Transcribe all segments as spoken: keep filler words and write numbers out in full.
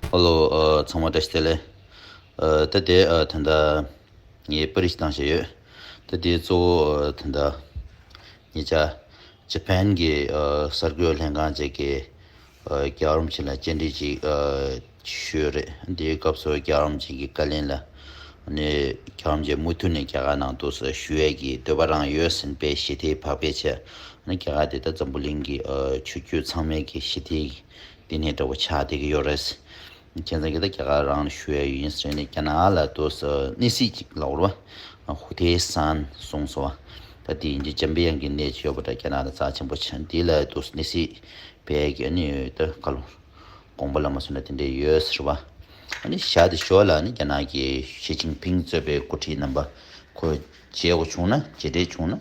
ཧེ་ལོ། ཨ། ཚང་མ་བཀྲ་ཤིས་བདེ་ལེགས། ཨ། ད་དེ་ཨ་ད་ལྟ་ངས་པར་རིས་བཏང་བཞག་ཡོད། ད་དེ་གཙོ་བོ་ཨ་ད་ལྟ་ཉེ་ཆར་ཇ་པན་གྱི་ཨ་གསར་འགོད་ལྷན་ཁང་ཅིག་གིས་ཨ་རྒྱལ་བ་རིན་པོ་ཆེ་ལ་བཅར་འདྲི་ཅིག་ཨ་ཞུས་ཡོད་རེད། དེའི་སྐབས་སུ་རྒྱལ་བ་རིན་པོ་ཆེ་གི་བཀའ་ལན་ལ་ནི་རྒྱལ་བ་རིན་པོ་ཆེ་མུ་མཐུད་ནས་རྒྱ་གར་ནང་དུ་ཞུ་ཡས་ཀྱི་འདོད་པ་རང་ཡོད་ཟེར་པའི་ཞི་བདེའི་བག་ཕེབས་བྱས། ཨ་ནི་རྒྱ་གར་དེ་ད་འཛམ་བུ་གླིང་གི་ཨ་ཆོས་བརྒྱུད་ཚང་མའི་གི་ཞི་བདེའི་བསྟི་གནས་འདྲ་བོ་ཆགས་བསྡད་ཀྱི་ཡོད་རེད། བྱས་ཙང་གི་ད་རྒྱ་གར་རང་ལ་ཞུ་ཡ་ཡིན་ཟེར་ནས་རྒྱ་ནག་ལ་ཏོག་ཙམ་གནས་གཟིགས་ཅིག་ལབ་དགོས་རེད་བ། ཧུ་ཐའི་སན་གསུངས་སོང་བ། ད་དེ་ཡིན་གྱི་འཇམ་པའི་དབྱངས་ཀྱི་གནས་ཅིག་ཡོད་པ་འདྲ། རྒྱ་ནག་ལ་རྩ་ཆེན་པོ་ཆགས། དེ་ལ་ཏོག་ཙམ་གནས་གཟིགས་ཕེབས་ཀྱི་ཨ་ནི་ད་ག་ལོ་དགོངས་པ་ལ་མ་སོང་ན་དེ་འདྲ་ཡོད་ཟེར་བ། ཨ་ནི་ཞག་དེ་ཞོར་ལ་ཨ་ནི་རྒྱ་ནག་གི་ཞི་ཅིན་ཕིང་གཙོས་པའི་འགོ་ཁྲིད་རྣམ་པ་ཁོ་མཇལ་དགོས་བྱུང་ན། མཇལ་འཕྲད་བྱུང་ན་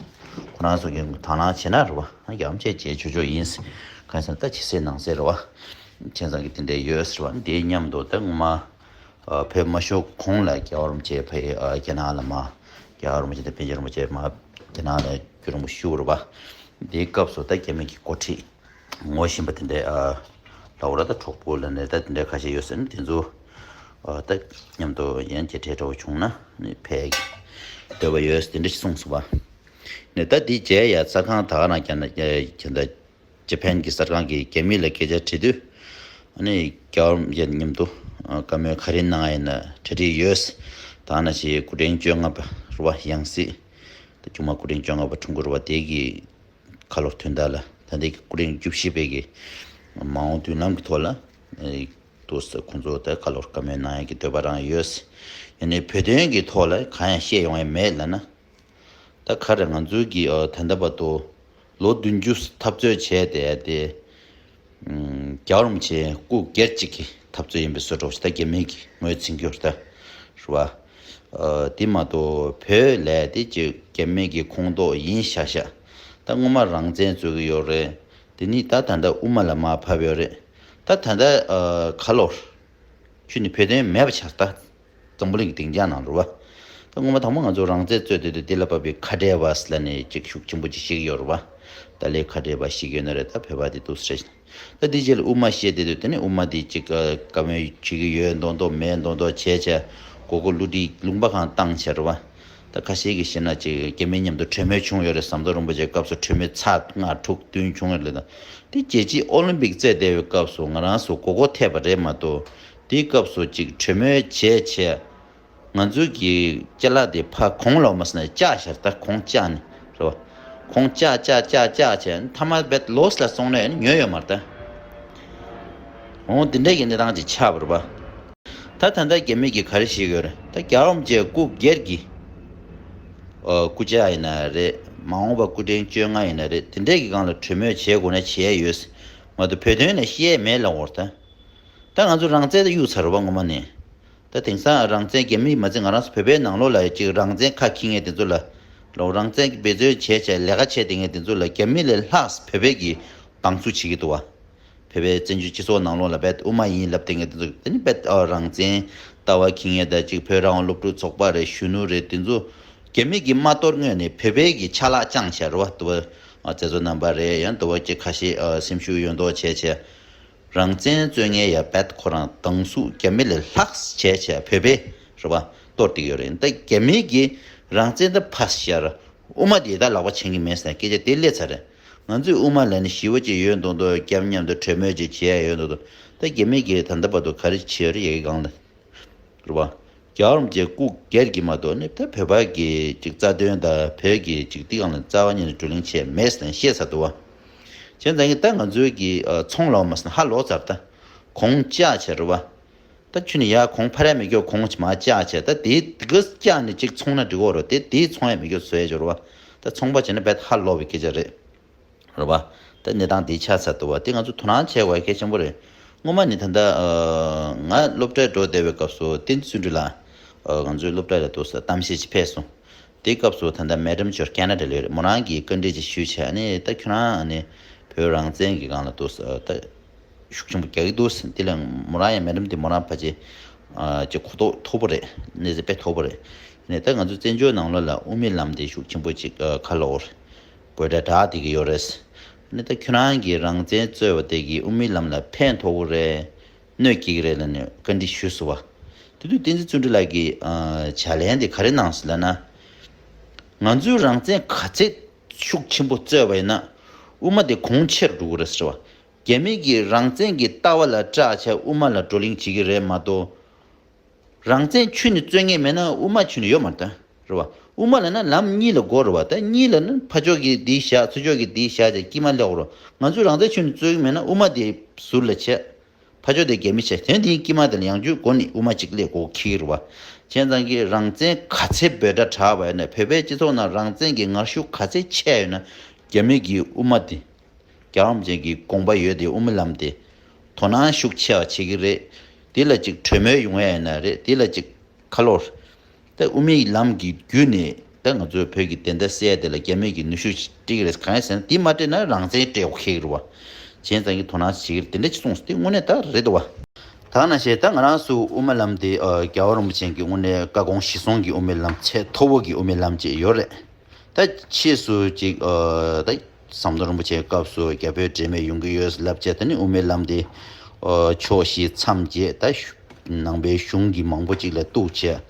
ཁོ་རང་ཚོ་གི་དང་བླངས་བྱས་ན་རེད་བ། ཨ་ནི་ཡང་མཇལ་མཇལ་ཆོག་ཆོག་ཡིན། གང་ཡིན་ཟེར་ན་ད་ཕྱི་གསལ་ནང་གསལ་རེད་བ། བྱས་ཙང་གི་དེ་འདྲ་ཡོད་ཟེར་བ། དེའི་མཉམ་དུ་ད་སྔོན་མ་ཨ་བོད་མ་ཤོར་གོང་ལ་རྒྱལ་བ་རིན་པོ་ཆེ་ཕ་གི་ཨ་རྒྱ་ནག་ལ་མར། རྒྱལ་བ་རིན་པོ་ཆེ་དང་པཎ་ཆེན་རིན་པོ་ཆེ་མར་རྒྱ་ནག་ལ་བརྒྱུད་རིམ་པ་ཞུ་བ་རེད་བ། དེའི་སྐབས་སུ་ད་རྒྱ་མི་གི་འགོ་ཁྲིད་ངོ་ཤེས་པ་དེ་འདྲའི་ཨ་ལབ་དགོས་རེད། ད་གྲོགས་པོ་ལབ་ནས་ད་དེ་འདྲའི་ཁ་ཤས་ཡོད་ཟེར་ནས། དེ་ཚོ་ཨ་ད་མཉམ་དུ་ཡང་མཇལ་འཕྲད་འདྲ་བོ་བྱུང་ན་ནི་ཕེབས་འདོད་པ་ཡོད་ཟེར་དེ་འདྲ་ཞིག་གསུངས་སོང་བ། ནས་ད་དེ་མཇལ་ཡ་གསར་ཁང་ད་ག་རང་རྒྱ་ནག་རྒྱ་ད་ཇ་པན་གྱི་གསར་ཁང་གི་རྒྱ་མི་ལ་སྐད་ཆ་དྲིས་དུས། ཨ་ནི་རྒྱལ་བ་རིན་པོ་ཆེ་མཉམ་དུ་ཨ་བཀའ་མོལ་ག་རེ་གནང་ཡིན་ན་གྲ་སྒྲིག་ཡོད། ད་ནང་བཞིན་སྐུ་ཕྲེང་བཅོ་ལྔ་པ་རེད་བ། ཡང་སྲིད་ད་མཇུག་མ་སྐུ་ཕྲེང་བཅོ་ལྔ་པ་འཁྲུངས་ཀྱི་རེད་བ། དེ་གི་ཁ་ལོ་དོན་དག་ལ། ད་ལྟའི་སྐུ་ཕྲེང་བཅུ་བཞི་པའི་གི་མ་འོངས་མདུན་ལམ་གྱི་ཐོག་ལ་ཨེ་ཏོག་ཙམ་ཁོང་ཚོ་ད་ཁ་ལོ་བཀའ་མོལ་གནང་ཡ་གི་འདོད་པ་རང་ཡོད། ཡིན་ནའི་བོད་དོན་གྱི་ཐོག་ལ་གང་ཡང་བཤད་ཡོང་ཡ་མེད་ལབ་ན། ད་ག་རེ་ང་ཚོའི་གི་ཨ་ད་ལྟ་བར་དུ་ལོ་བདུན་ཅུ་འཐབ་རྩོད་བྱས་བསྡད་དེ། ཨམ་རྒྱལ་བ་རིན་པོ་ཆེ་སྐུ་སྒེར་གཅིག་གི་འཐབ་རྩོད་ཡིན་པའི་བཟོ་འདྲ་ཞིག་ད་རྒྱ་མི་གི་ངོས་འཛིན་གྱི་ཡོད་རེད་ད། རེད་བ། ཨ་དེ་མ་གཏོགས་བོད་ལ་དེ་ཅིག་རྒྱ་མི་གི་ཁོངས་གཏོགས་ཡིན་ཤག་ཤག་ད་སྔོན་མ་རང་བཙན་རྩོད་ཀྱི་ཡོད་རེད། དེ་ནི་ད་ད་ལྟ་དབུ་མ་ལ་མར་ཕབ་ཡོད་རེད། ད་ད་ལྟ་ཨ་ག་ལོར་ཁྱོད་ནི་བོད་དོན་མེད་པ་ཆགས་ད། འཛམ་བུ་གླིང་གི་སྡིངས་ཆ་ནང་རེད་བ། ད་སྔོན་མ་དང་པོ་ང་ཚོ་རང་བཙན་རྩོད་བསྡད་དུས་དེ་ལ་བབས་པའི་ཁ་བྲལ་བ་ཟེར་ལབ་ནས་ཅིག་ཤུགས་ཆེན་པོ་ཅིག་བཤད་ཀྱི་ཡོད་རེད་བ། ད་ལའི་ཁ་བྲལ་བ་བཤད་ཀྱི་ཡོད་ན་རེད། ད་བོད་པ་དེ་འདུག་ཟེར། ད་དེ་རྗེས་ལ་དབུ་མ་བཤད་བསྡད་དུས་དེ་ནས་དབུ་མ་དེ་ཅིག་ཨ་བཀའ་མོལ་བྱེད་ཀྱི་ཡོད་མདོག་མདོག་མེད་མདོག་མདོག་བྱས་བྱས། མགོ་སྐོར་བསླུ་བྲིད་ལུང་པ་གང་བཏང་བྱས་རེད་བ། ད་ཁ་ཤས་ཀྱིས་བཤད་ན་ཅིག་རྒྱ་མི་མཉམ་དུ་གྲོས་མོལ་བྱུང་ཡོད་རེད། ཟམ་གདོང་རིན་པོ་ཆེའི་སྐབས་སུ་གྲོས་མོལ་ཚར་ལྔ་དྲུག་བདུན་བྱུང་ཡོད་རེད། ད་དེ་རྒྱལ་སྤྱིའི་ཨོ་ལིམ་པིག་རྩེད་བསྡད་པའི་སྐབས་སུ་ང་རང་ཚོ་མགོ་སྐོར་ཐེབས་པ་རེད་མ་གཏོགས། དེའི་སྐབས་སུ་ཅིག་གྲོས་མོལ་བྱས་བྱས། ང་ཚོའི་གི་ཅ་ལག་དེ་ཕར་གོང་ལ་མ་སོང་ན་བཅག་བཞག་ད་གོང་བཅག་ནས་རེད་བ། གོང་བཅག་བཅག་བཅག་བཅག་བྱས་མཐའ་མ་བེད་ལོས་ལ་སོང་ནས་ཉོས་ཡོད་མ་རེད་ད། འོ་དེ་འདྲའི་གི་གནས་སྟངས་ཅིག་ཆགས་པ་རེད་བ། ད་ད་ལྟ་རྒྱ་མི་གིས་ག་རེ་བཤད་ཀྱི་ཡོད་རེད། ད་རྒྱལ་བ་རིན་པོ་ཆེ་སྐུ་སྒེར་གྱི་ཨ་སྐུ་ཕྱྭ་ཡིན་ན་རེད། མ་འོངས་པ་སྐུ་ཕྲེང་བཅོ་ལྔ་ཡིན་ན་རེད། དེ་འདྲའི་གི་སྒང་ལ་གྲོས་མོལ་བྱེད་དགོས་ན་བྱེད་ཡ་ཡོད། མ་གཏོགས་བོད་དོན་ནས་བཤད་ཡ་མེད་ལབ་དགོས་རེད་ད། ད་ང་ཚོ་རང་བཙན་ད་གཡུག་ཚར་རེད་བ་སྔོན་མ་ནས། ད་དེང་སང་རང་བཙན་རྒྱ་མིས་མ་བཙན་ང་རང་ཚོ་བོད་པའི་ནང་ལོགས་ལ་ཅིག་རང་བཙན་ཁ་འཁྱེར་མཁན་དེ་ཚོ་ལ། ལོ་རང་བཙན་གྱི་འབད་བརྩོན་བྱས་བྱས་ལས་ཀ་བྱས་བསྡད་མཁན་དེ་ཚོ་ལ་རྒྱ་མི་ལས་ལྷག་བོད་པའི་གི་སྡང་ཟུག་བྱེད་ཀྱི་འདུག་བ། བོད་པའི་བཙན་བྱོལ་སྤྱི་ཚོགས་ནང་ལོགས་ལ་བེད་དབུ་མ་ཡིན་ལབ་བསྡད་མཁན་དེ་ཚོ་དེ་ནི་བེད་ཨ་རང་བཙན་ལྟ་བ་འཁྱེར་མཁན་དང་ཅིག་བོད་རང་དབང་སློབ་ཕྲུག་ཚོགས་པ་རེད། གཞོན་ནུ་རེད། དེ་ཚོ་རྒྱ་མི་གི་དམའ་གཏོར་དངོས་ནས་བོད་པའི་གི་ཆ་ལག་བཅངས་བྱས་རེད་བ། དུ་བ་ཨ་བཙན་བཟོ་རྣམ་པ་རེད། ཡང་དུ་བ་ཅིག་ཁ་ཤས་ཨ་སེམས་ཤུགས་ཡོད་མདོག་བྱས་བྱས། རང་བཙན་རྩོད་མཁན་ཡ་བེད་ཁོ་རང་སྡང་ཟུག་རྒྱ་མི་ལས་ལྷག་བྱས་བྱས་བོད་པའི་རེད་བ་གཏོར་བསྡད་ཡོད་རེད། ད་རྒྱ་མི་གིས་རང་བཙན་ད་ཕར་བཞག་དབུ་མ་དེ་ད་ལག་པ་འཆང་གི་མེད་ཟེར་སྐད་ཆ་དེ་སླེབས་ཚར་རེད། ང་ཚོས་དབུ་མ་ལ་ནི་ཞི་བ་ཅིག་ཡོད་མདོག་མདོག་རྒྱ་མི་མཉམ་དུ་གྲོས་མོལ་ཅིག་བྱེད་ཡ་ཡོད་མདོག་མདོག་ད་རྒྱ་མི་གིས་ད་ལྟ་བར་དུ་ག་རེ་བྱས་ཡོད་རེད། ཡ་གི་སྒང་ལ། རེད་བ། རྒྱལ་བ་རིན་པོ་ཆེ་སྐུ་སྒེར་གྱི་མ་གཏོགས་ནི་ད་བོད་པ་གི་ཅིག་རྩ་དོན་དང་བོད་ཀྱི་ཅིག་འདི་སྒང་ལ་རྩ་བ་ཉིད་ནས་བགྲོ་གླེང་བྱས་མེད་ཟེར་ནས་བཤད་ཚར་འདུག་བ། བྱས་ཙང་གི་ད་ང་ཚོའི་གི་ཨ་ཚོང་ལ་མ་སོང་ཧ་ལོག་ཚར་ད། གོང་བཅག་བྱས་རེད་བ། ད་ཁྱོད་ནི་ཡ་གོང་འཕར་ཡ་མི་སྐྱོ་གོང་མར་བཅག་བྱས་ད་དེ་དེ་ག་བཅག་ནས་ཅིག་ཚོང་ན་འགྲིག་གོ་རེད། དེ་དེ་ཚོང་ཡ་མི་སྐྱོ་བཟོས་བྱས་རེད་བ། ད་ཚོང་པ་བྱས་ན་རྦད་ཧ་ལོག་པའི་སྐད་ཆ་རེད། རེད་བ། ད་གནས་སྟངས་འདི་ཆགས་ཚར་འདུག་བ། དེ་ང་ཚོ་དོ་སྣང་བྱེད་དགོས་གལ་ཆེན་པོ་རེད། སྔོན་མ་ནི་ད་ལྟ་ང་སློབ་གྲྭར་འགྲོ་བསྡད་པའི་སྐབས་སུ་བསྟན་བརྩོན་འགྲུས་ལགས་ང་ཚོའི་སློབ་གྲྭ་ལ་འདུག་ས་གཏམ་བཤད་ཅིག་ཕེབས་སོང་། དེའི་སྐབས་སུ་ད་ལྟ་མེ་ཌམ་ཇོར་ཁེ་ན་ཌ་ལ་ཡོད་རེད། མོ་རང་གིས་བཀའ་འདྲི་ཅིག་ཞུས་བྱས། ཨ་ནི་ད་ཁྱོད་རང་ཨ་ནི་བོད་རང་བཙན་གྱི་སྒང་ལ་འདུག་ས་ད་ཤུགས་ཆེན་པོ་རྒྱག་གི་འདུག་ཟེར། དེ་ལ་མོ་རང་ཡང་མེ་ཌམ་དེ་མོ་རང་ཕལ་ཆེར་ཨ་ཅིག་གོ་རྟོགས་མཐོ་པོ་རེད། གནས་ཚད་དཔེ་མཐོ་པོ་རེད། ནས་ད་ང་ཚོ་བཙན་བྱོལ་ནང་ལོགས་ལ་དབུ་མའི་ལམ་དེ་ཤུགས་ཆེན་པོ་ཅིག་ཨ་ཁ་ལོ་བོར་དགོས་འདྲ་འདྲ་དེ་གི་ཡོད་རེད། ནས་ད་ཁྱོད་རང་གིས་རང་བཙན་རྩོད་པ་དེ་གིས་དབུ་མའི་ལམ་ལ་ཕན་ཐོགས་ཀྱི་རེད། གནོད་སྐྱེལ་གྱི་རེད་ལབ་ནས་བཀའ་འདྲི་ཞུས་སོང་བ། དེ་དུས་བསྟན་འཛིན་བརྩོན་འགྲུས་ལགས་ཀྱིས་ཨ་ཕྱག་ལན་དེ་ག་རེ་གནང་སོང་ལབ་ན། ང་ཚོས་རང་བཙན་ག་ཚད་ཤུགས་ཆེན་པོ་རྩོད་པ་ཡིན་ན་དབུ་མ་དེ་གོང་ཆེར་འགྲོ་གི་རེད་ཟེར་བ། རྒྱ་མི་གིས་རང་བཙན་གྱི་ལྟ་བ་ལ་སྐྲག་བྱས་དབུ་མ་ལ་བགྲོ་གླེང་བྱེད་ཀྱི་རེད་མ་གཏོགས། རང་བཙན་ཁྱོན་ནས་རྩོད་མཁན་མེད་ན་དབུ་མ་ཁྱོན་ནས་ཡོད་མ་རེད་ད། རེད་བ། དབུ་མ་ལབ་ན་ལམ་གཉིས་ལ་བགོ་རེད་བ། ད་གཉིས་ལབ་ན་ཕར་ཕྱོགས་ཀྱིས་འདི་བཞག་ཚུར་ཕྱོགས་ཀྱིས་འདི་བཞག་བྱས་དཀྱིལ་མ་སླེབས་རེད། ང་ཚོས་རང་བཙན་ཁྱོན་ནས་རྩོད་ཀྱི་མེད་ན་དབུ་མ་དེ་ཟུར་ལ་བྱས། ཕར་ཕྱོགས་དེ་རྒྱ་མི་བྱས། དོན་དེའི་དཀྱིལ་མ་དེ་ལ་ཡང་བསྐྱར་སྒོ་ནས་དབུ་མ་གཅིག་སླེབས་དགོས་ཀྱི་རེད་བ། བྱས་ཙང་གི་རང་བཙན་ག་ཚད་འབོད་སྒྲ་གྲགས་པ་ཡིན་ན། བོད་པའི་སྤྱི་ཚོགས་ནང་རང་བཙན་གྱི་ངར་ཤུགས་ག་ཚད་ཆེ་ཡོད་ན། རྒྱ་མི་གི་དབུ་མ་དེ། རྒྱལ་བ་རིན་པོ་ཆེ་གི་དགོངས་པ་ཡོད་དེ་དབུ་མའི་ལམ་དེ་དོ་སྣང་ཤུགས་ཆེ་བ་བྱེད་ཀྱི་རེད། དེ་ལ་ཅིག་གྲོས་མོལ་ཡོང་ཡ་ཡིན་ན་རེད། དེ་ལ་ཅིག་ཁ་ལོ། ད་དབུ་མའི་ལམ་གྱི་བརྒྱུད་ནས་ད་ང་ཚོའི་བོད་ཀྱི་བདེན་མཐའ་གསལ་དེ་ལ་རྒྱ་མི་གིས་ནུས་ཤུགས་སྤྲད་ཀྱི་རེད། གང་ཡིན་ཟེར་ན་དེ་མ་སྤྲད་ན་རང་བཙན་སྤྲད་དགོས་ཀྱི་རེད་བ། བྱས་ཙང་གི་དོ་སྣང་བྱེད་ཀྱི་རེད། དེ་འདྲ་ཅིག་གསུངས་སོང་། དེ་དངོས་གནས་ད་རེད་འདུག་བ། ད་ནང་བཞིན་ད་ང་རང་ཚོ་དབུ་མའི་ལམ་དེ་ཨ་རྒྱལ་བ་རིན་པོ་ཆེ་གི་དངོས་གནས་བཀའ་དགོངས་གཞིར་བཟུང་གི་དབུ་མའི་ལམ་ཚད་མཐོ་བོ་གི་དབུ་མའི་ལམ་ཅིག་ཡོད་རེད། ད་ཕྱིས་སུ་ཅིག་ཨ་ད་ཟམ་གདོང་རིན་པོ་ཆེའི་སྐབས་སུ་རྒྱ་བོད་འབྲེལ་མེད་ཡོང་གི་ཡོད་ལབ་བྱས། ད་ནི་དབུ་མའི་ལམ་དེ་ཨ་ཕྱོགས་བཞི་མཚམས་བརྒྱད་ད་ཤུ་ནང་པའི་གཞུང་གི་མང་པོ་ཅིག་ལ་གཏུགས་བྱས།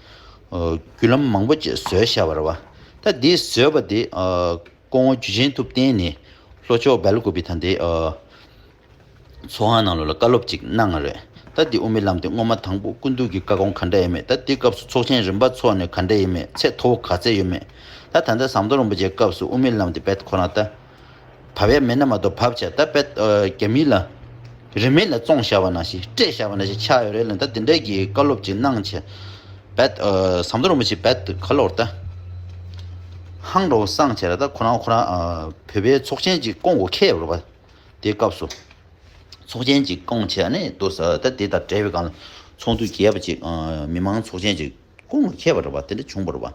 ཨ་བརྒྱུད་ལམ་མང་པོ་ཅིག་བཟོས་བཞག་པ་རེད་བ། ད་འདི་བཟོས་པ་དེ་ཨ་སྐུ་ངོ་འཇུ་ཆེན་ཐུབ་བསྟན་ནས་ལྷོ་ཕྱོགས་སྦེལ་ཀོབ་པི་ད་ལྟའི་ཨ་ཚོགས་ཁང་ནང་ལོགས་ལ་བཀའ་སློབ་ཅིག་གནང་བ་རེད། ད་འདི་དབུ་མའི་ལམ་དེ་སྔོན་མ་དང་པོ་སྐུ་མདུན་གྱི་བཀའ་དགོངས་ག་འདྲ་ཡིན་མེད། ད་འདི་སྐབས་སུ་ཚོགས་ཆེན་རིམ་པ་ཚོགས་ནས་ག་འདྲ་ཡིན་མེད། ཚད་མཐོ་བོ་ག་ཚད་ཡོད་མེད། ད་ད་ལྟ་ཟམ་གདོང་རིན་པོ་ཆེའི་སྐབས་སུ་དབུ་མའི་ལམ་དེ་རྦད་ཁོ་རང་ད་བབས་ཡ་མེད་ན་མ་གཏོགས་བབས་བྱས། ད་རྦད་ཨ་རྒྱ་མི་ལ་རིན་མེད་ལ་བཙོང་བཞག་པ་ནང་བཞིན་སྤྲད་བཞག་པ་ནང་བཞིན་ཆགས་ཡོད་རེད་ལ། ད་འདི་འདྲའི་གི་བཀའ་སློབ་ཅིག་གནང་བྱས། རྦད་ཨ་ཟམ་གདོང་རིན་པོ་ཆེ་རྦད་ག་ལོར་ད་ཧང་འགྲོ་སངས་བྱས་ལ། ད་ཁོ་རང་ཁོ་རང་ཨ་བོད་པའི་ཚོགས་ཆེན་ཅིག་བསྐོང་དགོས་ཁེལ་ཡོད་རེད་པ། དེའི་སྐབས་སུ་ཚོགས་ཆེན་ཅིག་བསྐོང་བྱས་ནས་འདུག་ས། ད་དེ་དང་འབྲེལ་བའི་སྒང་ལ་ཚོགས་འདུ་རྒྱས་པ་ཅིག་ཨ་མི་མང་ཚོགས་ཆེན་ཅིག་བསྐོང་དགོས་ཁེལ་བ་རེད་པ། དེ་འདྲ་བྱུང་བ་རེད་པ།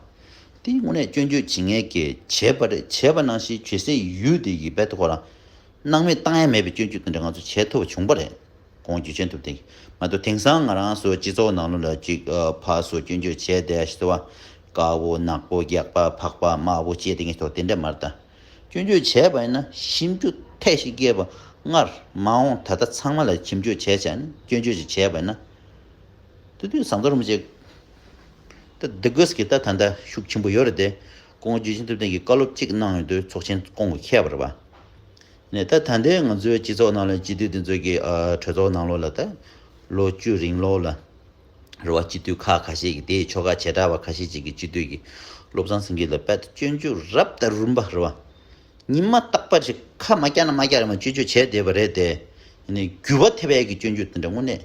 དེ་དངོས་གནས་སྐྱོན་བརྗོད་བྱེད་མཁན་གྱིས་བྱས་པ་རེད། བྱས་པ་ནང་བཞིན་བྱེད་སའི་ཡུལ་དེ་གི་རྦད་དེ་ཁོ་རང་སྣང་མེད་བཏང་ཡ་མེད་པའི་སྐྱོན་བརྗོད་དེ་འདྲ་ང་ཚོ་བྱེད་ཐུབ་པ་བྱུང་བ་རེད། ཁོང་འཇུ་ཆེན་ཐུབ་བསྟན་གྱིས་མ་གཏོགས། དེང་སང་ང་རང་ཚོ་སྤྱི་ཚོགས་ནང་ལོགས་ལ་ཅིག་ཨ་ཕར་ཚུར་སྐྱོན་བརྗོད་བྱས་བསྡད་ཤི་ཟེར་བ། དཀར་པོ་ནག་པོ་རྒྱགས་པ་ཕག་པ་དམར་པོ་བཅས་དེ་ངས་ཐོག་དེ་འདྲ་མ་རེད་ད། སྐྱོན་བརྗོད་བྱས་པ་ཡིན་ན་ཞིབ་འཇུག་ཐད་ཞིག་བསྐྱལ་བ་སྔར་མ་འོངས་ད་ལྟ་ཚང་མ་ལ་ཞིབ་འཇུག་བྱས་བྱས་ནས་སྐྱོན་བརྗོད་ཅིག་བྱས་པ་ཡིན་ན། དེ་དུས་ཟམ་གདོང་རིན་པོ་ཆེ་ད་འདི་དགོས་ཀྱི་ད་ད་ལྟ་ཤུགས་ཆེན་པོ་ཡོད་རེད་དེ། ཁོང་འཇུ་ཆེན་ཐུབ་བསྟན་གྱིས་བཀའ་སློབ་གཅིག་གནང་ཡོང་དུས་ཚོགས་ཆེན་བསྐོང་དགོས་ཁེལ་བ་རེད་པ། ནས་ད་ད་ལྟའི་ང་ཚོའི་སྤྱི་ཚོགས་ནང་ལ་སྤྱི་འཐུས་དེ་ཚོ་གི་ཨ་གྲོས་ཚོགས་ནང་ལོགས་ལ་ད་ལོ་བཅུ་རིང་ལོགས་ལ་རེད་པ། སྤྱི་འཐུས་ཁག་ཁ་ཤས་ཀྱི་དེའི་ཆོལ་ཁ་བྱེ་བྲག་པ་ཁ་ཤས་ཅིག་གི་སྤྱི་འཐུས་ཀྱི་བློ་བཟང་སེང་གེ་ལ་རྦད་དེ་སྐྱོན་བརྗོད་རབ་དང་རིམ་པ་རེད་པ། ཉི་མ་རྟག་པར་ཞིག་ཁ་མ་བཀྱག་ན་མ་བཀྱག་རེད་མ་སྐྱོན་བརྗོད་བྱས་བསྡད་པ་རེད་དེ། ཡིན་ནའི་འགྱུར་བ་ཐེབས་ཡས་ཀྱི་སྐྱོན་བརྗོད་དེ་འདྲ་དངོས་གནས་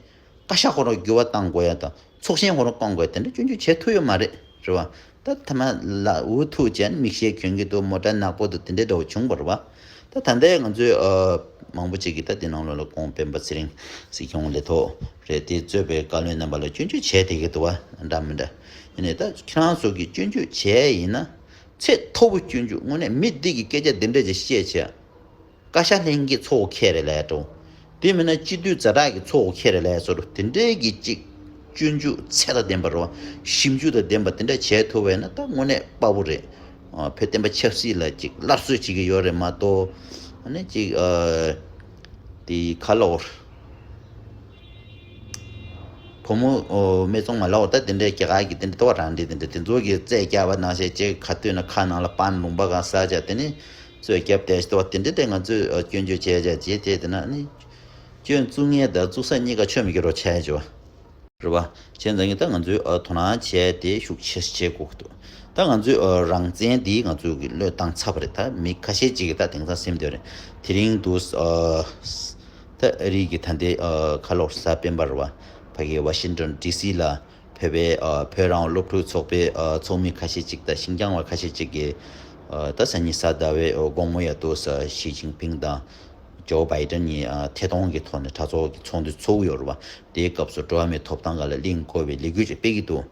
བཀའ་ཤག་ཁོ་རང་འགྱུར་བ་གཏང་དགོས་ཡ་དང་ཚོགས་ཆེན་ཁོ་རང་བསྐོང་དགོས་ཡ་དེ་འདྲ་སྐྱོན་བརྗོད་བྱེད་ཐུབ་ཡོད་མ་རེད། རེད་པ། ད་ཐ་མ་ལ་འུ་ཐུག་བྱས་ནས་མིག་ཤེལ་གྱོན་གྱི་འདུག་མོ་ཊ་ནག་པོ་འདུག་དེ་འདྲའི་འདྲ་བོ་བྱུང་བ་རེད་པ། ད་ད་ལྟའི་ང་ཚོའི་ཨ་མང་པོ་ཅིག་གིས་ད་དེ་ནང་ལོགས་ལ་ཁོང་སྤེན་པ་ཚེ་རིང་སྲིད་སྐྱོང་ལས་ཐོག་རེད་དེ་གཙོས་པའི་བཀའ་བློན་རྣམ་པ་ལ་སྐྱོན་བརྗོད་བྱས་བསྡད་ཀྱི་འདུག་པ་འདྲ་མི་འདྲ། ཡིན་ནའི་ད་ཁྱེད་རང་ཚོ་གིས་སྐྱོན་བརྗོད་བྱས་ཡིན་ན། ཚད་མཐོ་པོ་སྐྱོན་བརྗོད་དངོས་གནས་མི་འདི་གིས་སྐད་ཆ་འདི་འདྲ་ཅིག་བཤད་བྱས། བཀའ་ཤག་ལྷན་རྒྱས་ཚོགས་འཁེལ་རེད་ལབ་ཡ་འདྲ་བོ། དེ་མིན་ན་སྤྱི་འཐུས་ཛ་དྲག་གི་ཚོགས་འཁེལ་རེད་ལབ་ཡ་བཟོ་འདྲ་དེ་འདྲའི་གི་ཅིག་སྐྱོན་བརྗོད་ཚད་དང་ལྡན་པ་རེད་པ། ཞིབ་འཇུག་དང་ལྡན་པ་དེ་འདྲ་བྱས་ཐུབ་པ་ཡིན་ན་ད་དངོས་གནས་དཔའ་བོ་རེད། ཨ་བོད་བསྟན་པ་ཆབ་སྲིད་ལ་ཅིག་སླར་གསོ་བྱེད་ཀྱི་ཡོད་རེད་མ་གཏོགས། ཨ་ནི་ཅིག་ཨ་དེ་ཁ་ལོར། བུ་མོ་ཨོ་སྨད་འཚོང་མ་ལ་འོ་ད་དེ་འདྲའི་རྒྱ་གར་གྱི་དེ་འདྲ་ལྟ་བ་རང་འདྲ་དེ་འདྲ་དེ་ཚོ་གི་རྩོད་རྒྱག་པ་ནང་བཞིན་ཅིག་ཁ་ཐུག་ན་ཁ་ནང་ལ་པན་ལུང་པ་གང་ཟ་བྱ་དེ་ནི་རྩོད་རྒྱབ་བསྡད་ཤི་ལྟ་བ་དེ་འདྲ་དེ་ང་ཚོས་ཨ་སྐྱོན་བརྗོད་བྱས་བྱ་བྱེད་དེ་དེ་ན་ནི་སྐྱོན་བཙུགས་མཁན་དང་བཙུགས་ས་གཉིས་ཀ་ཆོ་མི་དགེ་རོ་ཆ་ཡ་བྱ་བ་རེད་བ། བྱས་ཙང་གི་ད་ང་ཚོས་ཨ་དོ་སྣང་བྱས་ཏེ་ཤུགས་ཆེ་བྱེད་དགོས་ཀྱི་འདུག་ད་ང་ཚོས་ཨ་རང་བཙན་འདི་ང་ཚོ་གི་བློས་བཏང་ཚར་བ་རེད། ད་མི་ཁ་ཤས་ཅིག་གིས་ད་དེང་སང་སེམས་དེ་རེད། དེ་རིང་དུ་ཨ། ད་ཨ་རི་གི་ད་ལྟའི་ཨ་ཁ་ལོར་གཟའ་སྤེན་པ་རེད་བ། ཕ་གི་ཝ་ཤིང་ཏོན་ཌི་སི་ལ་བོད་པའི་ཨ་བོད་རང་དབང་སློབ་ཕྲུག་ཚོགས་པའི་ཨ་ཚོགས་མི་ཁ་ཤས་ཅིག་དང་ཤིན་ཅང་བ་ཁ་ཤས་ཅིག་གིས་ཨ་ད་སང་ཉིན་གཟའ་ཟླ་བའི་ཨ་དགོང་མོ་ཡ་དུ་ས་ཞི་ཅིན་ཕིང་དང་ཇོ་བྷའི་ཏན་གཉིས་ཨ་ཐད་གཏོང་གི་ཐོག་ནས་གྲོས་ཚོགས་ཀྱི་ཚོགས་འདུ་ཚོགས་ཡོད་རེད་བ། དེའི་སྐབས་སུ་འགྲོ་བ་མིའི་ཐོབ་ཐང་སྒང་ལ་གླེང་དགོས་པའི་ལས་འགུལ་ཅིག་སྤེལ་གྱི་འདུག་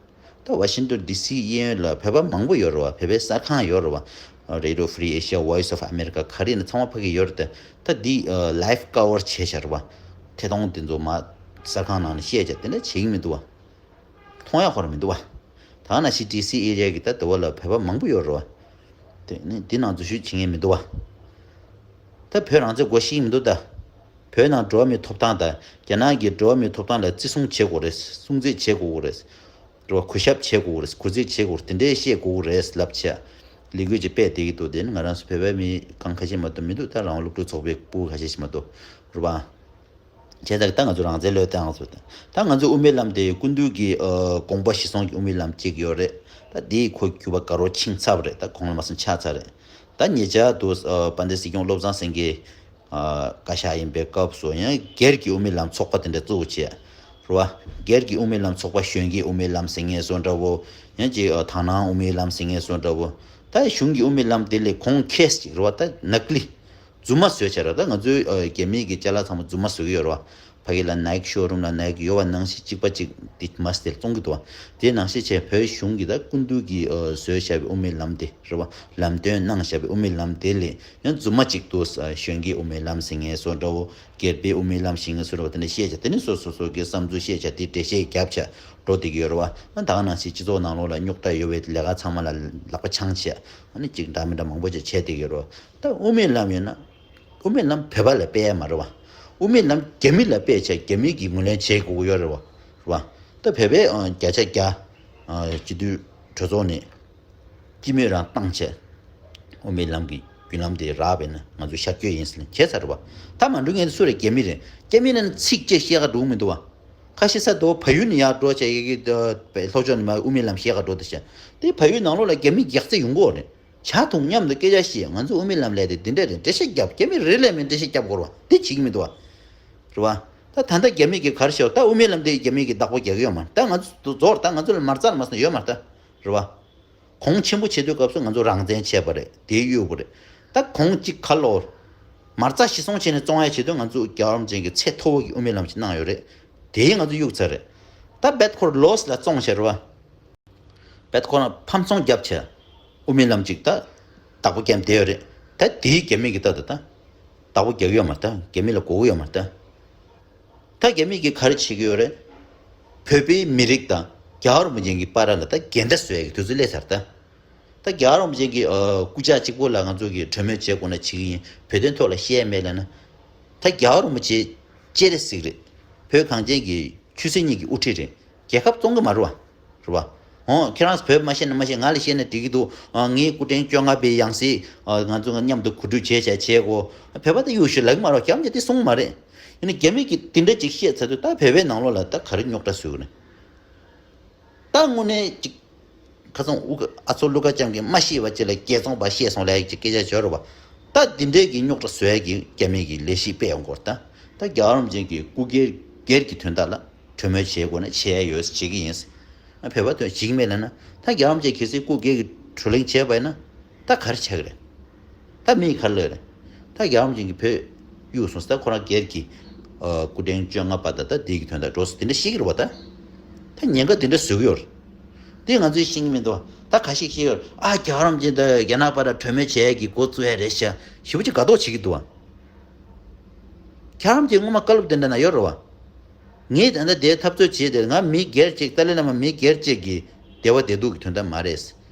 ད་ཝ་ཤིང་ཏོན་ཌི་སི་གཡས་གཡོན་ལ་བོད་པ་མང་པོ་ཡོད་རེད་བ། བོད་པའི་གསར་ཁང་ཡོད་རེད་བ། Radio Free Asia, Voice of America ག་རེ་ནས་ཚང་མ་ཕ་གི་ཡོད་རེད་དེ། ད་འདི་ལའེབ་ཀ་བར་བྱས་བཞག་རེད་བ། ཐད་གཏོང་དེ་ཚོ་མ་གསར་ཁང་ནང་ནས་བཤད་བྱས་དེ་འདྲ་བྱེད་ཀྱི་མི་འདུག་བ། མཐོང་ཡ་ཁོ་རང་མི་འདུག་བ། ད་ནང་བཞིན་ཌི་སི་ཨེ་རི་ཡ་གི་ད་དེ་བ་ལ་བོད་པ་མང་པོ་ཡོད་རེད་བ། དེ་ནི་འདི་ནང་འཛུལ་ཞུགས་བྱེད་མཁན་མི་འདུག་བ། ད་བོད་རང་བཙན་དགོས་ཤེས་མི་འདུག་ད། བོད་ནང་འགྲོ་བ་མིའི་ཐོབ་ཐང་དང་རྒྱ་ནག་གི་འགྲོ་བ་མིའི་ཐོབ་ཐང་ལ་བརྩི་སྲུང་བྱེད་དགོས་རེད། སྲུང་བརྩི་བྱེད་དགོས་རེད། རེད་བ། གུས་ཞབས་བྱེད་དགོས་རེད། གུས་བརྩི་བྱེད་དགོས་རེད། དེ་འདྲའི་བཤད་དགོས་རེད་ལབ་བྱས། ལས་འགུལ་ཅིག་སྤེལ་བསྡད་ཀྱི་འདུག་དེ་ནི་ང་རང་ཚོ་བོད་པའི་མི་གང་ཁ་ཤས་མ་གཏོགས་མི་འདུག་ད་རང་དབང་སློབ་ཕྲུག་ཚོགས་པའི་སྤུ་གུ་ཁ་ཤས་ཤིག་མ་གཏོགས། རེད་བ། བྱས་ཙང་ད་ང་ཚོ་རང་བཙན་བློས་བཏང་སོང་། ད་ང་ཚོའི་དབུ་མའི་ལམ་དེ་སྐུ་མདུན་གྱི་ཨ་དགོངས་པ་གཞིར་བཟུང་གི་དབུ་མའི་ལམ་གཅིག་ཡོད་རེད། ད་དེའི་ཁོ་གུས་པ་དགའ་རབ་ཕྱིན་ཚར་བ་རེད། ད་ཁོང་ལ་མ་སོང་ཆགས་ཚར་རེད། ད་ཉེ་ཆར་དུ་ཨ་དཔལ་ལྡན་སྲིད་སྐྱོང་བློ་བཟང་སེང་གེ་ཨ་བཀའ་ཤག་ཡིན་པའི་སྐབས་སུ་ཡང་སྒེར་གྱི་དབུ་མའི་ལམ་ཚོགས་པ་དེ་འདྲ་བཙུགས་བྱས། རེད་བ། སྒེར་གྱི་དབུ་མའི་ལམ་ཚོགས་པ་གཞོན་སྐྱེས་དབུ་མའི་ལམ་ཟེར་མཁན་བཟོ་འདྲ་བོ། ཡང་ཅིག་ཨ་དག་སྣང་དབུ་མའི་ལམ་ཟེར་མཁན་བཟོ་འདྲ་བོ། ད་གཞུང་གི་དབུ་མའི་ལམ་དེ་ལས་ཁོང་ཁེས་ཅིག་རེད་བ། ད་ནག་ལི། རྫུན་མ་བཟོས་བྱས་ར། ད་ང་ཚོའི་ཨ་རྒྱ་མི་གི་ཅ་ལག་ཚང་མ་རྫུན་མ་བཟོ་གི་ཡོད་རེད་བ། ཕ་གི་ལ་ནའིཀ་ཤོ་རུམ་ལ་ནའིཀ་ཡོད་པ་ནང་བཞིན་གཅིག་པ་གཅིག་དེ་མ་སྟེར་བཙོང་གི་འདུག་བ། དེ་ནང་བཞིན་བྱས་བོད་གཞུང་གི་ད་སྐུ་མདུན་གྱིས་ཨ་བཟོས་བཞག་པའི་དབུ་མའི་ལམ་དེ་རེད་བ། ལམ་སྟོན་གནང་བཞག་པའི་དབུ་མའི་ལམ་དེ་ལས་ཡང་རྫུན་མ་གཅིག་འདུག་ཨ་གཞོན་སྐྱེས་དབུ་མའི་ལམ་ཟེར་མཁན་བཟོ་འདྲ་བོ། སྒེར་པའི་དབུ་མའི་ལམ་ཟེར་མཁན་བཟོ་འདྲ་བོ་དེ་འདྲ་བཤད་བྱས། དེ་ནི་སོ་སོ་སོ་གི་བསམ་ཚུལ་བཤད་བྱས། དེ་འགྲེལ་བཤད་བརྒྱབ་བྱས་འགྲོ་བསྡད་ཀྱི་ཡོད་རེད་བ། ཨ་ད་ག་ནང་བཞིན་སྤྱི་ཚོགས་ནང་ལོགས་ལ་རྙོག་དྲ་ཡོད་པའི་ལས་ཀ་ཚང་མ་ལ་ལག་པ་འཆང་བྱས། ཨ་ནི་གཅིག་འདྲ་མི་འདྲ་མང་པོ་ཅིག་བྱས་བསྡད་ཀྱི་ཡོད་རེད་བ། ད་དབུ་མའི་ལམ་ཡིན་ན། དབུ་མའི་ལམ་བོད་པ་ལ་སྤེལ་ཡ་མ་རེད་བ། དབུ་མའི་ལམ་རྒྱ་མི་ལ་སྤེལ་བྱས་རྒྱ་མི་གིས་ངོས་ལེན་བྱེད་དགོས་ཀྱི་ཡོད་རེད་བ། རེད་བ། ད་བོད་པའི་ཨ་བརྒྱ་ཆ་བརྒྱ་ཨ་སྤྱི་འཐུས་གྲོས་ཚོགས་ནས་སྤྱི་མོས་རང་བཏང་བྱས། དབུ་མའི་ལམ་གྱི་བརྒྱུད་ལམ་དེ་རག་པས་ན་ང་ཚོ་ཤར་བསྐྱོད་ཡིན་ཟེར་ནས་བྱས་ཚར་རེད་བ། ད་མ་འགྲོ་མཁན་དེ་སུ་རེད། རྒྱ་མི་རེད། རྒྱ་མི་ལ་ནི་ཚིག་གཅིག་བཤད་ག་འགྲོ་གི་མི་འདུག་བ། ཁ་ཤས་ས་དོ་བལ་ཡུལ་ནས་ཡར་འགྲོ་བྱས་ཡི་གེ་ལྷོ་ཕྱོགས་ནས་མར་དབུ་མའི་ལམ་བཤད་ག་འགྲོ་དེ་བྱས། དེ་བལ་ཡུལ་ནང་ལོགས་ལ་རྒྱ་མི་རྒྱག་རྩེ་ཡོང་གི་ཡོད་རེད། ཇ་འཐུང་མཉམ་དུ་སྐད་ཆ་བཤད། ང་ཚོ་དབུ་མའི་ལམ་ལས་དེ་འདི་འདྲ་རེད། འགྲེལ་བཤད་རྒྱབ། རྒྱ་མི་རེད་ལས་མིན་འགྲེལ་བཤད་རྒྱབ་དགོས་རེད་བ། དེ་བྱེད་ཀྱི་མི་འདུག་བ། རེད་བ། ད་ད་ལྟ་རྒྱ་མི་གིས་ག་རེ་བཤད། ད་དབུ་མའི་ལམ་དེ་རྒྱ་མི་གིས་བདག་པོ་རྒྱག་གི་ཡོད་མ་རེད། ད་ང་ཚོ་རྫོགས་རེད། ད་ང་ཚོ་ལ་མ་རྩ་ལ་མ་སོང་ཡོད་མ་རེད་ད། རེད་བ། གོང་ཆེན་པོ་བྱེད་དུས་སྐབས་སུ་ང་ཚོ་རང་བཙན་བྱས་པ་རེད། དེ་གཡོལ་བ་རེད། ད་གོང་གཅིག་ག་ལོར་མ་རྩ་གཞི་བཟུང་བྱས་ནས་བཙོང་ཡ་བྱེད་དུས་ང་ཚོ་རྒྱལ་བ་རིན་པོ་ཆེ་གིས་ཚད་མཐོ་བོ་གི་དབུ་མའི་ལམ་ཞིག་གནང་ཡོད་རེད། དེ་ང་ཚོ་གཡུག་ཚར་རེད། ད་རྦད་ཁོ་རང་ལོས་ལ་བཙོང་བྱས་རེད་བ། རྦད་ཁོ་རང་ཕམ་ཚོང་བརྒྱབ་བྱས། དབུ་མའི་ལམ་གཅིག་ད་བདག་པོ་བརྒྱབ་བསྡད་ཡོད་རེད། ད་དེའི་རྒྱ་མི་གིས་ད་ད་ད་བདག་པོ་རྒྱག་གི་ཡོད་མ་རེད། ད་རྒྱ་མི་ལ་དགོས་ཀྱི་ཡོད་མ་རེད་ད། ད་རྒྱ་མི་གིས་ག་རེ་བྱེད་ཀྱི་ཡོད་རེད། བོད་པའི་མི་རིགས་དང་རྒྱལ་བ་རིན་པོ་ཆེ་གི་བར་ལ་ད་འགལ་ཟླ་བཟོ་ཡ་གི་དུས་ཚོད་སླེབས་ཚར་ད། ད་རྒྱལ་བ་རིན་པོ་ཆེ་གི་ཨ་སྐུ་ཕྱག་གཅིག་པོ་ལ་ང་ཚོ་གིས་གྲོས་མོལ་བྱེད་དགོས་ན་བྱེད་ཀྱི་ཡིན། བོད་དོན་ཐོག་ལ་བཤད་ཡ་མེད་ལབ་ན། ད་རྒྱལ་བ་རིན་པོ་ཆེ་སྤྱན་རས་གཟིགས་རེད། བོད་གངས་ཅན་གྱི་ཆོས་སྲིད་གཉིས་ཀྱི་དབུ་ཁྲིད་རེད། རྒྱལ་ཁབ་བཙོང་གི་མ་རེད་བ། རེད་བ། འོ་ཁྱེད་རང་བོད་མ་ཤེས་ན་མ་ཤེས། ང་ལ་བཤད་ན་འགྲིག་གི་འདུག་ཨ་ངའི་སྐུ་ཕྲེང་བཅོ་ལྔ་པའི་ཡང་སྲིད་ཨ་ང་ཚོ་མཉམ་དུ་གོ་སྒྲིག་བྱས་བྱས་བྱས་གོ། བོད་པ་དེ་གཡུག་ཞུ་ལབ་ཀྱི་མ་རེད་བ། རྒྱ་མི་དེ་གསུང་གི་མ་རེད། ཡིན་ནའི་རྒྱ་མི་གིས་དེ་འདྲ་ཅིག་བཤད་ཚར་དུས་ད་བོད་པའི་ནང་ལོགས་ལ་ད་ག་རེ་རྙོག་དྲ་བཟོ་གི་རེད། ད་དངོས་གནས་ཅིག་ཁ་སང་ཨུ་ཨ་ཚོ་ཀླུ་མཁར་བྱམས་ཀྱིས་མ་ཤེས་པ་ཅིག་ལ་རྒྱལ་བཙོང་པ་བཤད་སོང་ལབ་ཡག་ཅིག་སྐད་ཆ་བྱོས་རེད་བ། ད་འདི་འདྲའི་གི་རྙོག་དྲ་བཟོ་ཡག་གི་རྒྱ་མི་གི་ལས་གཞི་སྤེལ་ཡོང་གི་ཡོད་རེད། ད་ད་རྒྱལ་བ་རིན་པོ་ཆེ་གི་སྐུ་སྒེར་སྒེར་གྱི་དོན་དག་ལ་གྲོས་མོལ་བྱེད་དགོས་ན་བྱེད་ཡ་ཡོད། བྱེད་ཀྱི་ཡིན། ཨ་བོད་པ་དོན་བྱེད་ཀྱི་མེད་ལབ་ན། ད་རྒྱལ་བ་རིན་པོ་ཆེ་གལ་སྲིད་སྐུ་སྒེར་གྱི་བགྲོ་གླེང་བྱས་པ་ཡིན་ན་ད་ག་རེ་ཆགས་ཀྱི་རེད། ད་མིས་ག་རེ་ལབ་རེད། ད་རྒྱལ་བ་རིན་པོ་ཆེ་གིས་བོད་གཡུགས་སོང་ཟེར། ད་ཁོ་རང་སྒེར་གྱི་ཨ་སྐུ་ཕྲེང་བཅོ་ལྔ་པ་དང་ད་དེ་གི་དོན་དག་འགྲོ་ཟེར་དེ་འདྲ་བཤད་ཀྱི་རེད་བ། ད་ད་ཉེན་ཁ་དེ་འདྲ་བཟོ་གི་ཡོད་རེད། དེ་ང་ཚོས་ཤེས་ཀྱི་མི་འདུག་ད་ཁ་ཤས་ཤིག་ཡོད་རེད། ཨ་རྒྱལ་བ་རིན་པོ་ཆེ་དང་རྒྱ་ནག་བར་ལ་གྲོས་མོལ་བྱེད་ཡས་ཀྱི་འགོ་བཙུགས་ཡས་རེད་ཤག་ཞེ་པོ་ཅིག་དགའ་མདོག་བྱེད་ཀྱི་འདུག་བ། རྒྱལ་བ་རིན་པོ་ཆེ་སྔོན་མ་བཀའ་སློབ་དེ་འདྲ་གནང་ཡོད་རེད་བ། ངས་ད་ལྟ་དེ་འཐབ་རྩོད་བྱས་ཏེ། ང་མི་སྒེར་གཅིག་ཏཱ་ལའི་བླ་མ་མི་སྒེར་གཅིག་གི་བདེ་བ་བདེ་སྡུག་གི་དོན་དག་མ་རེད།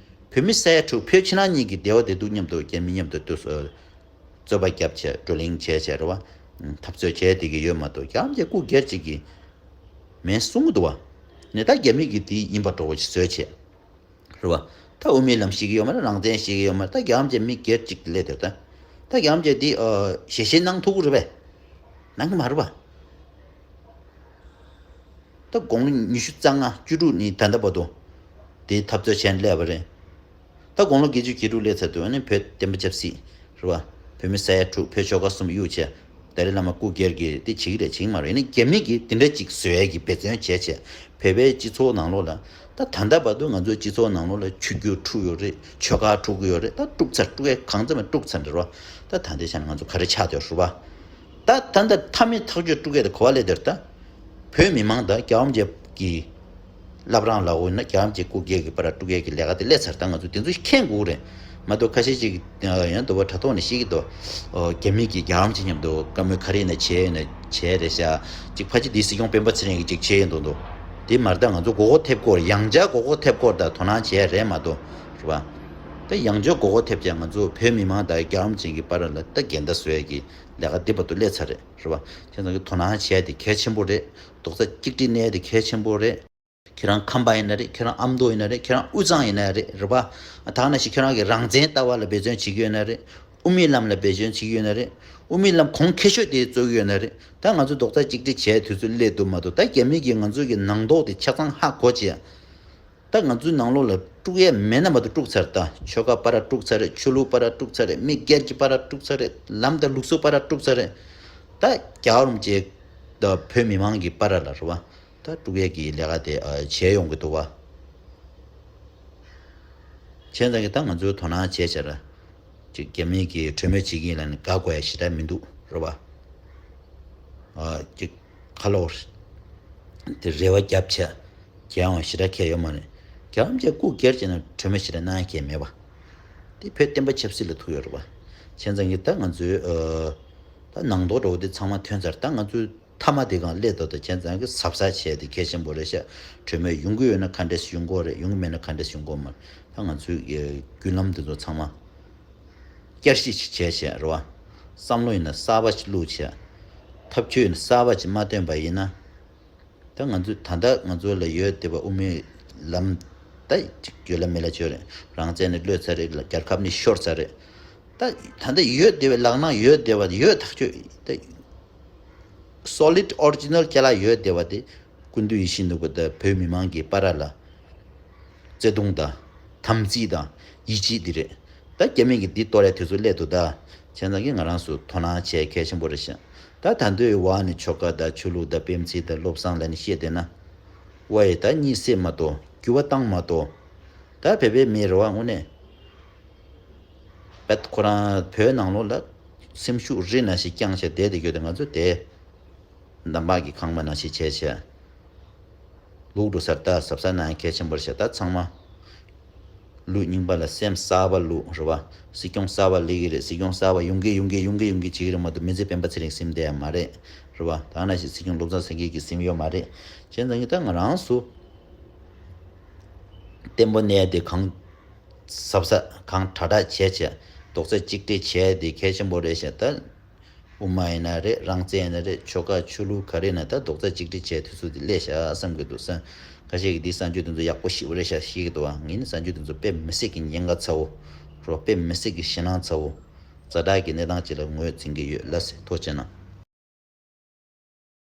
བོད་མི་ས་ཡ་དྲུག་བོད་ཕྱི་ནང་གཉིས་ཀྱི་བདེ་བ་བདེ་སྡུག་མཉམ་དུ་རྒྱ་མི་མཉམ་དུ་དུས་སུ་རྩོད་པ་བརྒྱབ་བྱས་བགྲོ་གླེང་བྱས་བྱས་རེད་བ། འཐབ་རྩོད་བྱས་བསྡད་ཀྱི་ཡོད་མ་གཏོགས་རྒྱལ་བ་རིན་པོ་ཆེ་སྐུ་སྒེར་གཅིག་གི་མིན་གསུང་གི་འདུག་བ། ནས་ད་རྒྱ་མི་གིས་དེ་ཡིན་པ་འདྲ་བོ་ཞིག་བཟོས་བྱས། རེད་བ། ད་དབུ་མའི་ལམ་ཤེས་ཀྱི་ཡོད་མ་རེད། རང་བཙན་ཤེས་ཀྱི་ཡོད་མ་རེད། ད་རྒྱལ་བ་རིན་པོ་ཆེ་མི་སྒེར་གཅིག་སླེབས་དེར་ད། ད་རྒྱལ་བ་རིན་པོ་ཆེ་འདི་ཨ་ཞལ་བཞེས་གནང་ཐུབ་ཀྱི་རེད་པས། གནང་གི་མ་རེད་པ། ད་དགུང་ལོ་ཉི་ཤུ་རྩ་ལྔ་བཅུ་དྲུག་ནས་ད་ལྟ་བར་དུ་དེ་འཐབ་རྩོད་བྱས་ནས་སླེབས་པ་རེད། ད་དགུང་ལོ་བརྒྱད་ཅུ་གྱ་དྲུག་སླེབས་ཚར་དུས་ཨ་ནི་བོད་བསྟན་པ་ཆབ་སྲིད་རེད་བ། བོད་མི་ས་ཡ་དྲུག་བོད་ཆོལ་ཁ་གསུམ་གཡུགས་བྱས། ཏཱ་ལའི་བླ་མ་སྐུ་སྒེར་གྱིས་དེ་བྱེད་ཀྱི་རེད་བྱེད་ཀྱི་མ་རེད། ཡིན་ནའི་རྒྱ་མི་གིས་དེ་འདྲ་ཅིག་བཟོ་ཡས་ཀྱི་འབད་བརྩོན་བྱས་བྱས། བོད་པའི་སྤྱི་ཚོགས་ནང་ལོགས་ལ། ད་ད་ལྟ་བར་དུ་ང་ཚོའི་སྤྱི་ཚོགས་ནང་ལོགས་ལ་ཆོས་བརྒྱུད་དཀྲུགས་ཡོད་རེད། ཆོལ་ཁ་དཀྲུགས་ཀྱི་ཡོད་རེད། ད་དཀྲུགས་ཚར། དཀྲུགས་ཡས་གང་འཚམ་དཀྲུགས་ཚར་འདྲ་བ། ད་ད་ལྟའི་ཆ་ནས་ང་ཚོ་ག་རེ་ཆགས་བསྡད་ཡོད་རེད་པ། ད་ད་ལྟ་མཐའ་མའི་ཐག་གཅོད་དཀྲུགས་ཡས་དེ་ག་པར་སླེབས་བསྡད་ཡོད་རེད་ད། བོད་མི་མང་དང་རྒྱལ་བ་རིན་པོ་ཆེ་གི་བླ་བྲང་ལ་འོ་ན་རྒྱལ་བ་རིན་པོ་ཆེ་སྐུ་སྒེར་གྱི་བར་དཀྲུག་ཡས་ཀྱི་ལས་ཀ་དེ་སླེབས་ཚར། ད་ང་ཚོ་དེ་ཚོ་མཁྱེན་དགོས་རེད། མ་གཏོགས་ཁ་ཤས་ཅིག་ཡང་དུ་བ་དྲ་ཐོག་ནས་བཤད་ཀྱི་འདུག་ཨོ་རྒྱ་མི་གིས་རྒྱལ་བ་རིན་པོ་ཆེ་མཉམ་དུ་བཀའ་མོལ་ག་རེ་ཡིན་ན་བྱས་ཡིན་ན་བྱས་རེད་ཤག་ཅིག་ཕལ་ཆེར་དེའི་སྲིད་སྐྱོང་སྤེན་པ་ཚེ་རིང་གིས་ཅིག་བྱས་ཡོང་དོན་དུ། དེ་མ་རེད། ད་ང་ཚོ་མགོ་སྐོར་ཐེབས་སྐོར། ཡང་བསྐྱར་མགོ་སྐོར་ཐེབས་སྐོར་དང་དོ་སྣང་བྱས་རེད་མ་གཏོགས། རེད་པ། ད་ཡང་བསྐྱར་མགོ་སྐོར་ཐེབས་ཀྱང་ང་ཚོ་བོད་མི་མང་དང་རྒྱལ་བ་རིན་པོ་ཆེ་གི་བར་ལ་ད་འགལ་ཟླ་བཟོ་ཡ་གི་ལས་ཀ་འདི་བར་དུ་སླེབས་ཚར་རེད། རེད་བ། བྱས་ཙང་གི་དོ་སྣང་བྱས་ཏེ་གལ་ཆེན་པོ་རེད། རྡོག་རྩ་གཅིག་སྒྲིལ་གནས་ཏེ་གལ་ཆེན་པོ་རེད། ཁྱེད་རང་ཁམས་པ་ཡིན་ན་རེད། ཁྱེད་རང་ཨ་མདོ་ཡིན་ན་རེད། ཁྱེད་རང་དབུས་གཙང་ཡིན་ན་རེད། རེད་བ། ད་ག་ནང་བཞིན་ཁྱེད་རང་གི་རང་བཙན་ལྟ་བ་ལ་འབད་བརྩོན་བྱེད་ཀྱི་ཡོད་ན་རེད། དབུ་མའི་ལམ་ལ་འབད་བརྩོན་བྱེད་ཀྱི་ཡོད་ན་རེད། དབུ་མའི་ལམ་གོང་འཕེལ་ཤོས་དེ་རྩོད་ཀྱི་ཡོད་ན་རེད། ད་ང་ཚོ་རྡོག་རྩ་གཅིག་སྒྲིལ་བྱས་དུས་ཚོད་སླེབས་འདུག་མ་གཏོགས། ད་རྒྱ་མི་གིས་ང་ཚོ་གི་ནང་ཐོག་དེ་ཆ་ཚང་ཧ་གོ་བྱས། ད་ང་ཚོའི་ནང་ལོགས་ལ་དཀྲུག་ཡས་མེད་ན་མ་གཏོགས་དཀྲུག་ཚར། ད་ཆོལ་ཁ་བར་དཀྲུག་ཚར་རེད། ཆོས་ལུགས་བར་དཀྲུག་ཚར་རེད། མི་སྒེར་གྱི་བར་དཀྲུག་ཚར་རེད། ལམ་དང་ལུགས་སྲོལ་བར་དཀྲུག་ཚར་རེད། ད་རྒྱལ་བ་རིན་པོ་ཆེ་དང་བོད་མི་མང་གི་བར་ལ་རེད་བ། ད་དཀྲུག་ཡས་ཀྱི་ལས་ཀ་དེ་ཨ་བྱས་ཡོང་གི་འདུག་བ། བྱས་ཙང་གི་ད་ང་ཚོས་དོ་སྣང་བྱས་བྱས་ར། ཅིག་རྒྱ་མི་གིས་གྲོས་མོལ་བྱེད་ཀྱི་ཡིན་ལབ་ནས་དགའ་དགོས་ཡ་ཞེ་དྲག་མི་འདུག། རེད་བ། ཨ་ཅིག་ཁ་ལོ་དེ་རེ་བ་རྒྱབ་བྱས་རྒྱལ་ཡོང་ཞེ་དྲག་ཁེལ་ཡོད་མ་རེད། རྒྱལ་བ་རིན་པོ་ཆེ་སྐུ་སྒེར་བྱས་ན་གྲོས་མོལ་ཞེ་དྲག་གནང་ཡ་གང་ཡང་མེད་པ། དེ་བོད་བསྟན་པ་ཆབ་སྲིད་ལ་ཐུག་ཡོད་རེད་བ། བྱས་ཙང་གི་ད་ང་ཚོའི་ཨ་ད་ནང་དོག་འདྲ་བོ་དེ་ཚང་མ་ཐོན་ཚར། ད་ང་ཚོའི་མཐའ་མ་དེ་གང་སླེབས་འདུག། ད་བྱས་ཙང་གི་གཟབ་གཟབ་བྱས་ཏེ་གལ་ཆེན་པོ་རེད་ཤག། གྲོས་མོལ་ཡོང་གི་ཡོད་ན་ག་འདྲས་ཡོང་གི་རེད། ཡོང་གི་མེད་ན་ག་འདྲས་ཡོང་གི་མ་རེད། ད་ང་ཚོའི་ཨ་བརྒྱུད་ལམ་དེ་ཚོ་ཚང་མ་བསྐྱར་ཞིབ་ཅིག་བྱས་བྱས་རེད་བ། བསམ་བློ་ཡིན་ན་གསར་པ་ཅིག་བླུགས་བྱས། ཐབས་ཇུས་ཡིན་ན་གསར་པ་ཅིག་མ་བཏོན་པ་ཡིན་ན། ད་ང་ཚོ་ད་ལྟ་ང་ཚོ་ལ་ཡོད་བསྡད་པ་དབུ་མའི་ལམ་ད་ཅིག་ཡོད་ལ་མེད་ལ་བྱོས་རེད། རང་བཙན་ནི་གློད་ཚར་རེད། རྒྱལ་ཁབ་ནི་ཤོར་ཚར་རེད། ད་ད་ལྟ་ཡོད་བསྡད་པའི་ལག་ནང་ཡོད་བསྡད་པ་ཡོད་ཐག་ཆོད་ད། སོ་ལིཌ་ཨོ་རི་ཇི་ནལ་ཅ་ལག་ཡོད་བསྡད་པ་དེ་སྐུ་མདུན་ཡིད་བཞིན་ནོར་བུ་དང་བོད་མི་མང་གི་བར་ལ་བརྩེ་དུང་དང་དམ་ཚིག་དང་ཡིད་ཆེས་འདི་རེད། ད་རྒྱ་མི་གིས་འདི་གཏོར་ཡ་དུས་ཚོད་སླེབས་འདུག། ད་བྱས་ཙང་གི་ང་རང་ཚོ་དོ་སྣང་བྱས་གལ་ཆེན་པོ་རེད་ཤག། ད་ད་འདོད་བ་ནི་ཆོལ་ཁ་དང་ཆོས་ལུགས་དང་སྤེན་ཚེ་དང་བློ་བཟང་ལ་ནི་བཤད་བསྡད་ན། ཝའི་ད་གཉིད་སད་མ་གཏོགས་འགྱུར་བ་བཏང་མ་གཏོགས། ད་བོད་པའི་མི་རེད་བ་དངོས་གནས། བད་ཁོ་རང་བོད་ནང་ལོགས་ལ་སེམས་ཤུགས་རི་ནང་བཞིན་བརྐྱངས་བྱས་བསྡད་དེ་ཡོད་དེ། ང་ཚོ་དེ་འདམ་བག་གི་ཁང་པ་ནང་བཞིན་བྱས་བྱས། ལུག་འགྲོ་སར་ལྟ་གཟབ་གཟབ་གནང་གལ་ཆེན་པོ་རེད་ཤག། ད་ཚང་མ་ལུག་རྙིང་པ་ལ་སེམས་གསར་པ་བླུགས་རེད་བ། སྲིད་སྐྱོང་གསར་པ་སླེབས་ཀྱི་རེད། སྲིད་སྐྱོང་གསར་པ་ཡོང་གི་ཡོང་གི་ཡོང་གི་ཡོང་གི་བྱེད་ཀྱི་རེད་མ་གཏོགས། མི་ཚེ་སྤེན་པ་ཚེ་རིང་ཟིན་བསྡད་ཡ་མ་རེད། རེད་བ། ད་ནང་བཞིན་སྲིད་སྐྱོང་བློ་བཟང་སེང་གེ་གིས་ཟིན་ཡོད་མ་རེད། བྱས་ཙང་གི་ད་ང་རང་ཚོ་བརྟན་པོ་གནས་ཏེ་གང་གཟབ་གཟབ་གང་དྲག་དྲག་བྱས་བྱས་རྡོག་རྩ་གཅིག་སྒྲིལ་བྱས་ཏེ་གལ་ཆེན་པོ་རེད་ཤག། ད་དབུ་མ་ཡིན་ན་རེད། རང་བཙན་ཡིན་ན་རེད། ཆོལ་ཁ་ཆོས་ལུགས་ག་རེ་ཡིན་ན་ད་རྡོག་རྩ་གཅིག་སྒྲིལ་བྱས་དུས་ཚོད་འདི་སླེབས་ཤག་བསམ་གྱི་འདུག་བསམ། ཁ་ཤས་ཀྱིས་འདི་གསར་འགྱུར་འདི་ཚོ་ཡག་པོ་ཞེ་པོ་རེད་ཤག་བཤད་ཀྱི་འདུག་བ། ངས་ནི་གསར་འགྱུར་འདི་ཚོ་དཔེ་མི་སྲིད་ཀྱི་ཉེན་ཁ་ཚ་བོ། རོ་དཔེ་མི་སྲིད་ཀྱི་ཞེད་སྣང་ཚ་བོ། ཛ་དྲག་གི་གནས་སྟངས་ཅིག་ལ་ངོས་འཛིན་གྱི་ཡོད་ལ་ཟེར། ཐུགས་རྗེ་གནང་།